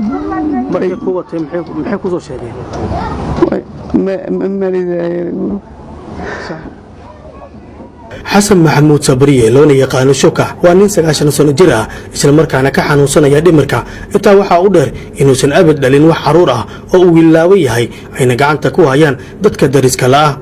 Markay ku watay, maxay kusoo sheegeen? Maridaayeen guriga. Xasan Maxamuud Sabriye, loona yaqaano Shukax, waa nin 90 sano jir ah, islamarkaana ka xanuunsanaya dhimirka. Intaa waxaa u dheer inuusan abad dhalin wax carruur ah oo uu wiilaawo yahay, ayna gacanta ku hayaan dadka dariska la'ah.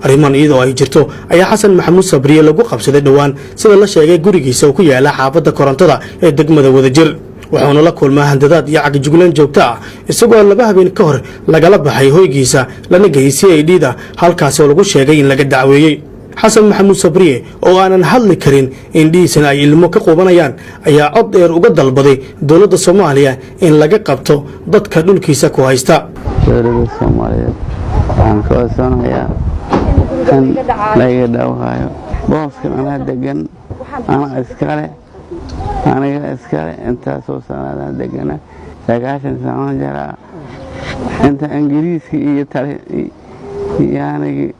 Arrimahan iyadoo ay jirto ayaa Xasan Maxamuud Sabriye lagu qabsaday dhowaan, sida la sheegay, gurigiisa oo ku yaala xaafadda Korontada ee degmada Wadajir. Wuxuuna la kulmaa handadaad iyo cagajuglaan joogto ah, isagoo 2 habeen ka hor lagala baxay hoygiisa, lana geeyey CID-da, halkaas oo lagu sheegay in laga dacweeyey. Xasan Maxamuud Sabriye oo aanan hadli karin, indhihiisana ay ilmo ka qubanayaan, ayaa cod dheer uga dalbaday dowladda Soomaaliya in laga qabto dadka dhulkiisa ku haysta. Dowladda Soomaaliyeed waxaan ka codsanayaa in layga dhawaayo booskan. Anaa degan, anaa iskale, aniga iskale. Intaasoo sanadaan degana, 90 sano jaraa. Inta Ingiriiska iyo Talyaanigii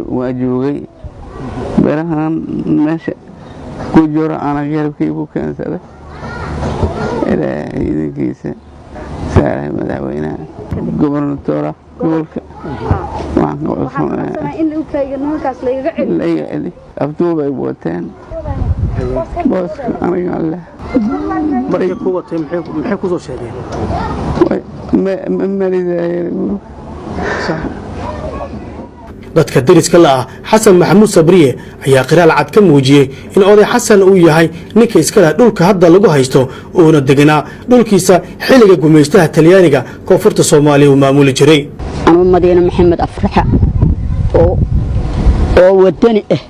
waa joogay. Berahan meesha ku jiro ana garabkii ku keensaday. Ilaahay idinkiisa saaray madaxweynaha, gobornatora gobolka waxaan ka codsanayaa layga celi. Afduubay wateen booska, aniga leh. Markay ku watay, maxay kusoo sheegeen? Maridaayeen guriga. Dadka deriska la ah Xasan Maxamuud Sabriye ayaa qiraal cad ka muujiyey in oday Xasan uu yahay ninka iska leh dhulka hadda lagu haysto, uuna deganaa dhulkiisa xilliga gumaystaha Talyaaniga koonfurta Soomaaliya uu maamuli jiray. Anuu Madiine Maxamed Afrixa oo wadani ah,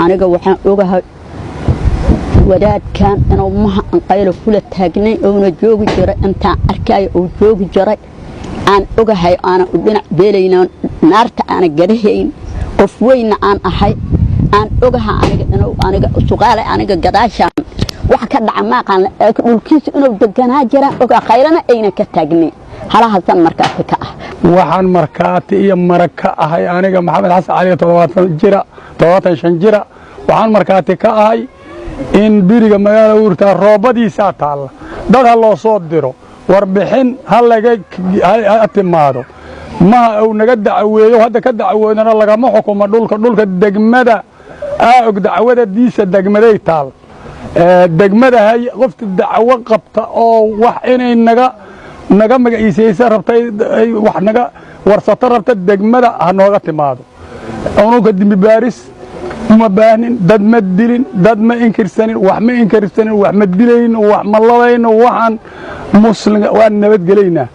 aniga waxaan ogahay wadaadkan inuu maha an qaylo kula taagnayn, ouna joogi jiray. Intaan arkaayo uu joogi jiray aan ogahay, aanan u dhinac beelayna, naarta aana gadahayn, qof weynna aan ahay, aan ogaha aniga inuu aniga suqaale. Aniga gadaashaan wax ka dhaca maaqaan. Dhulkiisa inuu deganaa jiraan ogaa, qaylana ayna ka taagnayn. Halahasan markaasi ka ah. Waxaan markhaati iyo marag ka ahay aniga Maxamed Xasan Cali, 70 jira, 75 jira. Waxaan markhaati ka ahay in biriga magaala uurtaa roobadiisaa taalla. Dad ha loo soo diro, warbixin ha laga ha timaado. Maha uu naga dacweeyo, hadda ka dacwoodana lagama xukumo dhulka. Dhulka degmada aa og, dacwadadiisa degmaday taal. Degmada hay qofta dacwo qabta oo wax inay naga magaciisaysa rabtay, wax naga warsato rabta, degmada ha nooga timaado. Unuka dembi baaris uma baahnin. Dad ma dilin, dad ma inkirsanin, wax ma inkirsanin, wax ma dilayno, wax ma labayno. Waxaan muslim waan nabadgelaynaa,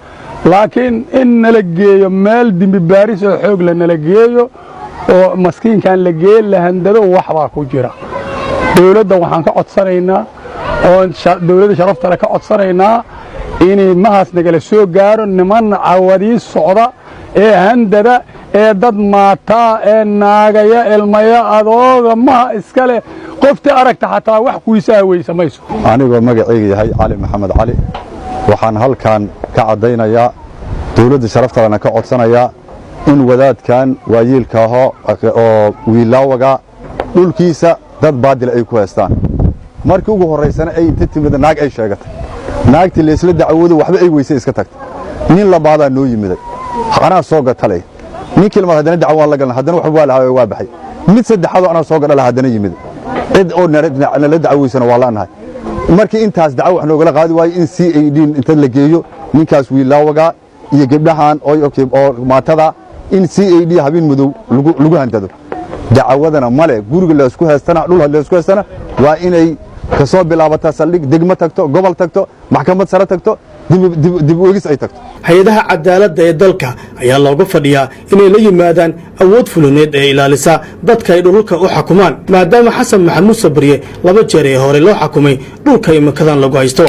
laakiin in nala geeyo meel dembi baaris oo xoog la nala geeyo oo maskiinkan la geeyo, la handado, wax baa ku jira. Dawladda waxaan ka codsanaynaa oon dawladda sharaftale ka codsanaynaa inay mahaas nagala soo gaaro niman cawadii socda ee handada ee dad maataa ee naagaya ilmaya adooga maha iska leh. Qoftii aragta xataa wax kuisaha weysa mayso. Anigoo magacayga yahay Cali Maxamed Cali, waxaan halkan ka caddaynayaa, dawladda sharaftalena ka codsanayaa in wadaadkan waayeelka ahoo oo wiilaawaga dhulkiisa dad baadil ay ku haystaan. Markii ugu horraysana ay inta timid naag ay sheegatay, naagtii laysla dacwoodo, waxba ay weysay, iska tagtay. Nin labaadaa noo yimiday, anaa soo gatalay. Ninkii labaad haddana dacwo waan la galna, haddana waxba waa lahaa, waa baxay. Mid saddexaadoo anaa soo gadhala haddana yimid, cid oo nala dacweysana waa la'nahay. Markii intaas dacwo wax noogala qaadi waayo, in CID inta la geeyo ninkaas wiilaawaga iyo gabdhahan oo maatada, in CID habeen madow lagu handado. Dacwadana male guriga laysku haystana, dhul laysku haystana, waa inay ka soo bilaabataa saldhig degmo tagto, gobol tagto, maxkamad sare tagto, dib u eegis ay tagto. Hay-adaha cadaaladda ee dalka ayaa looga fadhiyaa inay la yimaadaan awood fulineed ee ilaalisa dadka ay dhulalka u xakumaan, maadaama Xasan Maxamuud Sabriye 2 jeer ee hore loo xakumay dhulka iminkadan lagu haysto.